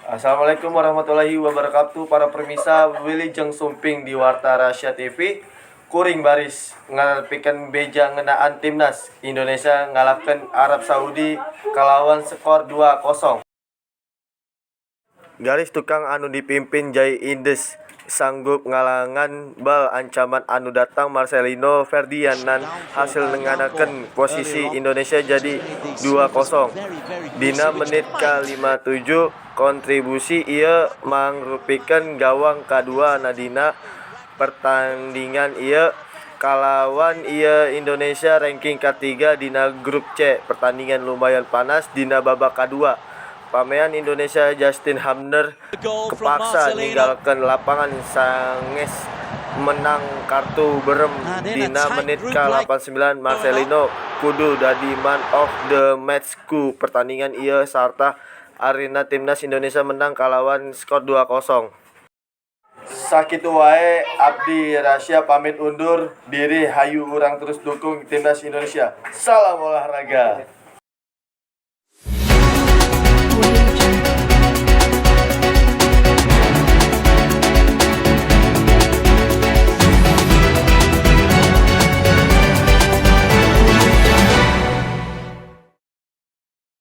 Assalamualaikum warahmatullahi wabarakatuh, para pemirsa. Wilujeng sumping di Warta Rasya TV. Kuring baris ngarepikeun beja ngeunaan Timnas Indonesia ngalahkeun Arab Saudi kalawan skor 2-0. Garis tukang anu dipimpin Jay Idzes sanggup ngalangan bal ancaman anu datang Marselino Ferdian nan hasil nganakeun posisi Indonesia jadi 2-0 dina menit ka-57. Kontribusi ieu mangrupikeun gawang kadua na dina pertandingan ieu. Kalawan ieu Indonesia ranking katiga dina grup C. Pertandingan lumayan panas dina babak kadua. Pamaen Indonesia Justin Hubner kapaksa ninggalkeun lapangan sanggeus meunang kartu beureum dina menit ka-89. Marselino kudu dadi man of the match ku pertandingan ieu sarta arirna Timnas Indonesia menang kalawan skor 2-0. Sakitu wae, abdi Rasya pamit undur diri. Hayu urang terus dukung Timnas Indonesia. Salam olahraga.